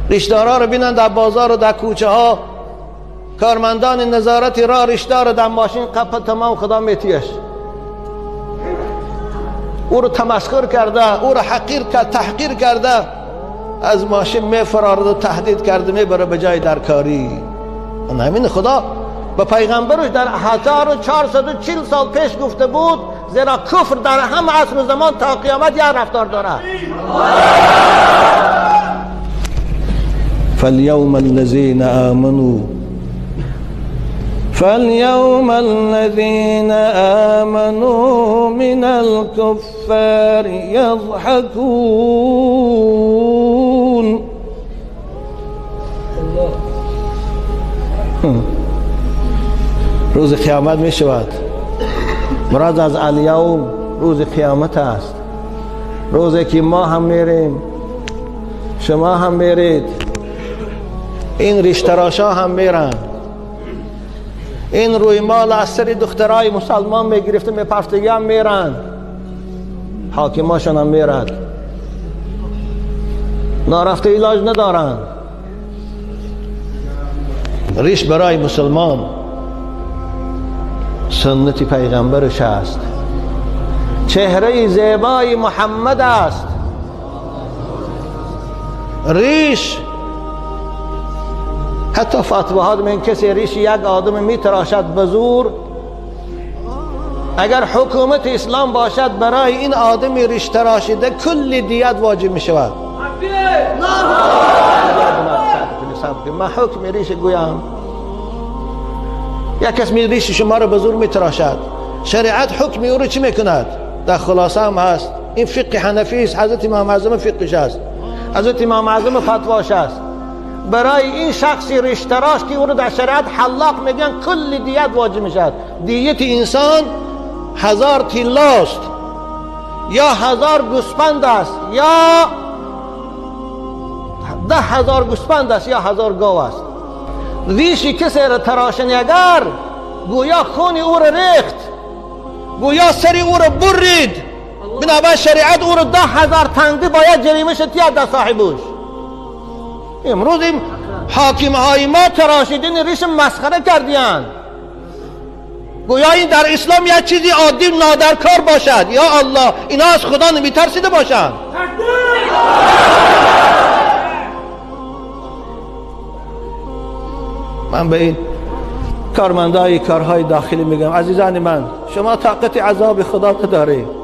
ریشدارا رو بینن در بازار و در کوچه ها، کارمندان نظارت را ریشدار در ماشین قپا تمام خدا میتیش، او رو تمسخر کرده، او رو حقیر کرده، تحقیر کرده، از ماشین میفرارد و تهدید کرده میبره به جای درکاری. همین خدا به پیغمبرش در 1440 سال پیش گفته بود، زیرا کفر در هم عصر و زمان تا قیامت یک رفتار داره. فاليوم الذين آمنوا فاليوم الذين آمنوا من الكفار يضحكون. روز قیامت می شود. مراد از الیوم روز قیامت است، روزی که ما هم میریم، شما هم میرید، این ریشتراشا هم میرن، این روی مال از سر دخترای مسلمان میگرفته میپرفتگی هم میرن، حاکماشون هم میرد، نارفته علاج ندارن. ریش برای مسلمان سنت پیغمبرش است، چهره زیبای محمد است. ریش حتی فتواها من کسی ریش یک آدم میتراشد به زور، اگر حکومت اسلام باشد برای این آدم ریش تراشیده کل دیت واجب می شود. من حکم ریش گویم، یک کس می ریش شما رو به زور میتراشد، شریعت حکم او رو چی میکند؟ در خلاصه هم هست، این فقه حنفی است، حضرت امام اعظم فقهش است، حضرت امام اعظم فتواش است. برای این شخصی ریش تراش که او رو در شریعت حلاق میگن کل دیت واجب میشد. دیت انسان 1000 طلاست یا 1000 گوسفند است یا 10,000 گوسفند است یا 1000 گاو است. ریشی کسی را تراشن اگر گویا خون او را ریخت، گویا سر او را برید، بنابر شریعت او را 10,000 تنگه باید جریمه شد در صاحبش. امروز این حاکم های ما تراشیدن ریش مسخره کردیان، گویا این در اسلام یک چیزی عادی نادرکار باشد. یا الله، اینا از خدا نمیترسیده باشند. من به این کارمندای کارهای داخلی میگم، عزیزان من، شما طاقت عذاب خدا ندارید.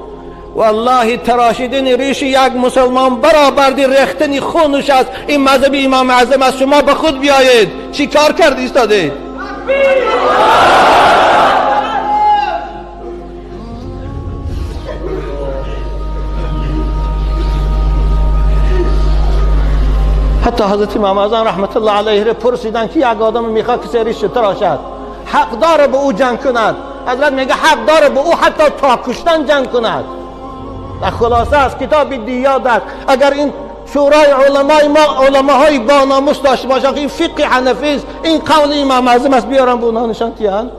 والله تراشیدن ریش یک مسلمان برابردی ریختن خونش است. این مذهب امام اعظم است. شما به خود بیایید. چی کار کردی ایستادید؟ حتی حضرت امام اعظم رحمت الله علیه را پرسیدن که یک آدم میخواد کسی ریش تراشد، حق داره به او جنگ کند؟ حضرت میگه حق داره به او حتی تا کشتن جنگ کند. در خلاصه از کتاب دیاد است. اگر این شورای علمای ما علماهای با ناموس داشته باشند، این فقه حنفی است، این قول امام اعظم است، بیارن به اونها نشان تیان.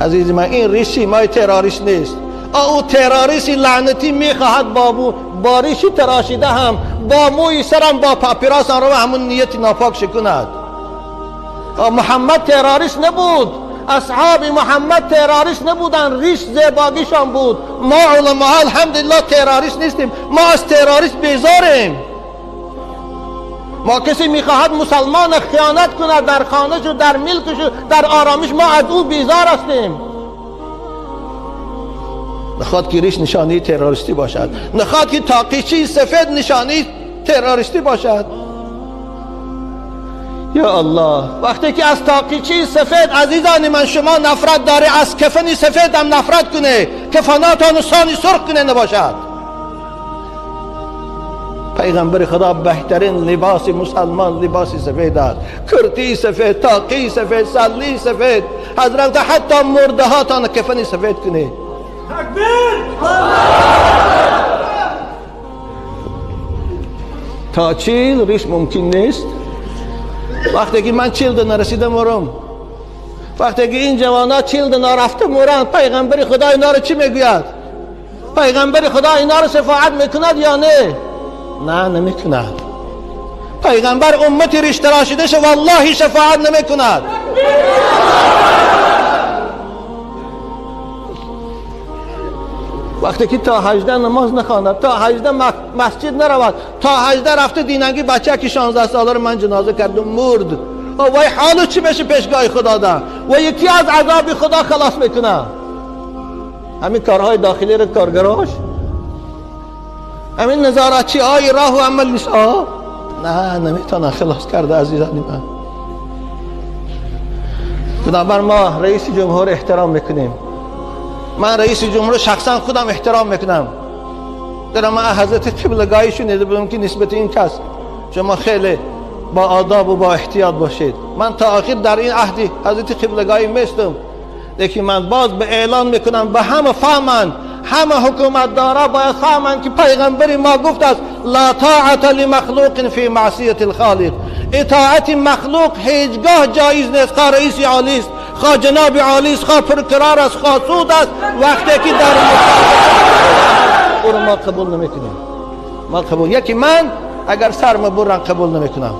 عزیز من، این ریشی مای تروریست نیست. او تروریست لعنتی میخواهد با ریشی تراشیده هم با موی سرم با پاپیراس رو همون نیت ناپاک شکند. محمد تروریست نبود، اصحاب محمد تروریست نبودن، ریش زیباگیشان بود. ما علماء الحمدلله تروریست نیستیم، ما از تروریست بیزاریم. ما کسی میخواهد مسلمان خیانت کند در خانهش و در ملکش و در آرامش، ما از او بیزار هستیم. نخواد که ریش نشانی تروریستی باشد، نخواد که تاقیچی سفید نشانی تروریستی باشد. یا الله، وقتی که از تاقیچی سفید عزیزان من شما نفرت داره، از کفن سفید هم نفرت کنه، کفناتان سانی سرخ کنه نباشد. پیغمبر خدا بهترین لباس مسلمان لباس سفید است، کرتی سفید، تاقی سفید، سلی سفید. حضرت حتی مرده هاتان کفن سفید کنه. تا 40 ریش ممکن نیست. وقتی که من 40 نرسیده مرم، وقتی که این جوانا 40 نرفته مرن، پیغمبر خدا اینا رو چی میگوید؟ پیغمبر خدا اینا رو شفاعت میکند یا نه؟ نه، نمیکند. پیغمبر امت ریش تراشیده شه والله شفاعت نمیکند. وقتی که تا 18 نماز نخواند، تا 18 مسجد نرود، تا 18 رفته دیننگی بچه که 16 ساله رو من جنازه کردم مرد، وای حالو چی بشه پیشگاه خدا ده و یکی از عذاب خدا خلاص میکنه. همین کارهای داخلی رو کارگراش، همین نظارتچی های راه و عمل نیست، نه نمیتونه خلاص کرده عزیزان من. بنابر ما رئیس جمهور احترام میکنیم. من رئیس جمهور شخصا خودم احترام میکنم. در من حضرت قبلگاهی شنیده بودم که نسبت این کس شما خیلی با آداب و با احتیاط باشید. من تا آخر در این عهدی حضرت قبلگاهی میستم، لیکن من باز به اعلان میکنم به همه فهمند، همه حکومت دارا باید فهمند که پیغمبر ما گفت است لا طاعت لمخلوق فی معصیت الخالق. اطاعت مخلوق هیچگاه جایز نیست، خواه رئیس عالی است، خواه جناب عالی است، خواه پرقرار است، خواه سود است. وقتی که در او رو ما قبول نمیکنیم. ما قبول یکی من اگر سرم برن قبول نمیکنم.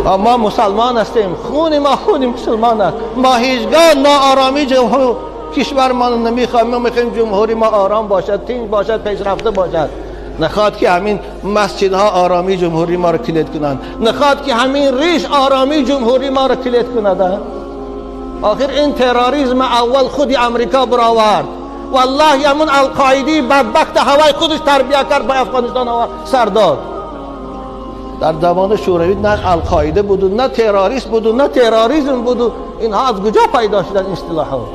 ما مسلمان هستیم، خون ما خون مسلمان است. ما هیچگاه ناآرامی جمهور کشور ما نمیخوایم. ما میخوایم جمهوری ما آرام باشد، تینج باشد، پیشرفته باشد. نخواد که همین مسجدها آرامی جمهوری ما رو کلید کنند، نخواد که همین ریش آرامی جمهوری ما رو کلید کند. آخر این تروریسم اول خودی امریکا برآورد. والله همون القاعده بدبخت هوای خودش تربیه کرد به افغانستان آورد سر داد. در زمان شوروی نه القاعده بود و نه تروریست بود و نه تروریسم بود و اینها از کجا پیدا شدن اصطلاح ها؟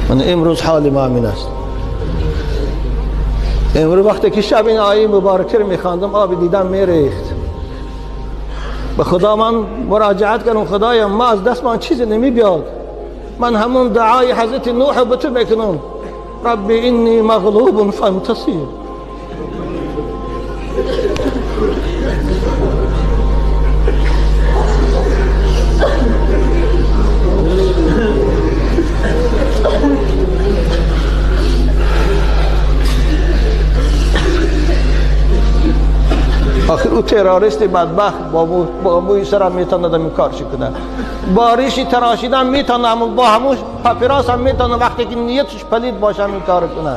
من امروز حال ما همین است. امروز وقتی که شب این آیه مبارکه رو میخواندم آب دیدم میریخت. به خدا من مراجعت کردم، خدایا ما از دست من چیزی نمی بیاد، من همون دعای حضرت نوح به تو میکنم، ربی انی مغلوب فانتصر. آخر او تروریست بدبخت با موی سرم میتونه این کارش کنه، با ریشی تراشیدن میتونه، با همون پاپیراس هم میتونه، وقتی که نیتش پلید باشه این کار کنه.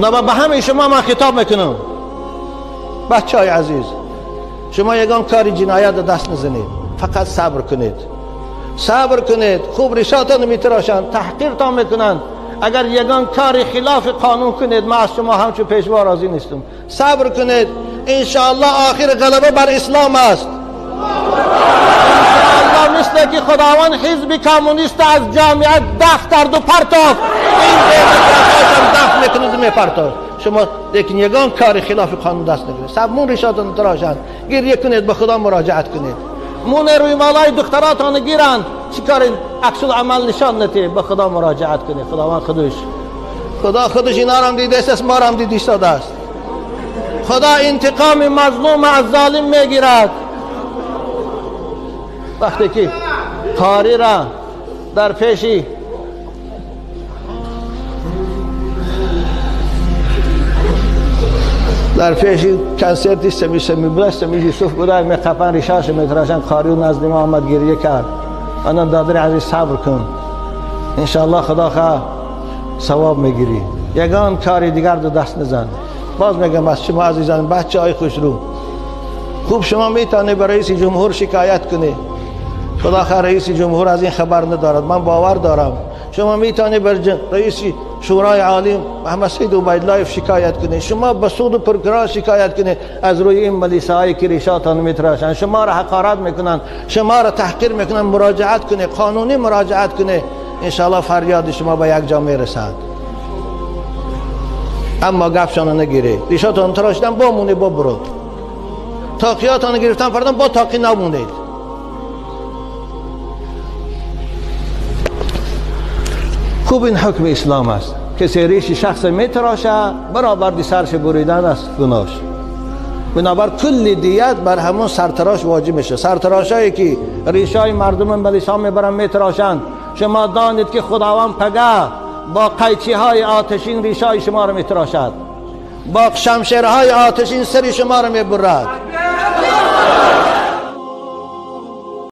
نه به همه شما من خطاب میکنم بچه های عزیز، شما یگان کاری جنایت دست نزنید، فقط صبر کنید، صبر کنید. خوب ریشاتان میتراشند، تحقیرتان میکنند. اگر یگان کاری خلاف قانون کنید من از شما همچون پیشوا راضی نیستم. صبر کنید، انشاءالله آخر غلبه بر اسلام است. انشاءالله مثل که خداوند حزب کمونیست از جامعه دفع کرد و پرتافت، این دموکرات‌ها دفع میکنید و میپرتافت. شما لیکن یگان کاری خلاف قانون دست نگیرید. صبر ریشاتان تراشند، گریه کنید، به خدا مراجعت کنید. مون روی مالای دختراتان گیرند، چیکار عکس العمل نشان نده، به خدا مراجعت کنید. خداوند خودش، خدا خودش اینا را هم دیده است، ما را هم دیده ایستاده است. خدا انتقام مظلوم از ظالم میگیرد. وقتی که قاری را در پیشی کنسرتی سمی سمی بوده، سمی یوسف بوده، میقفن ریشاش میتراشن، قاری نزد ما آمد گریه کرد. آنان دادر عزیز صبر کن، انشاءالله خدا خواه ثواب میگیری. یگان کاری دیگر دو دست نزن. باز میگم از شما عزیزان بچه های خوش رو، خوب شما میتونه به رئیس جمهور شکایت کنی، خدا خواه رئیس جمهور از این خبر ندارد، من باور دارم. شما میتونی بر رئیس شورای عالی محمد سید عبیدالله شکایت کنید، شما به سود و پرکرا شکایت کنید از روی این ملیسهایی که ریشاتان میتراشن، شما را حقارت میکنن، شما را تحقیر میکنن. مراجعت کنید، قانونی مراجعت کنید، انشاءالله فریاد شما به یک جا میرسد. اما گپشان نگیرید، ریشاتان تراشیدن با مونه با برو، تاقیاتان گرفتن فردان با تاقی نمونید. خوب این حکم اسلام است. کسی ریش شخص میتراشه برابر دی سرش بریدن است گناش. بنابر کل دیت بر همون سرتراش واجب میشه. سرتراشایی که ریشای مردم به لیسان میبرن میتراشند، شما دانید که خداوند پگه با قیچی های آتشین ریشای شما رو میتراشد، با شمشیرهای آتشین سر شما رو میبرد.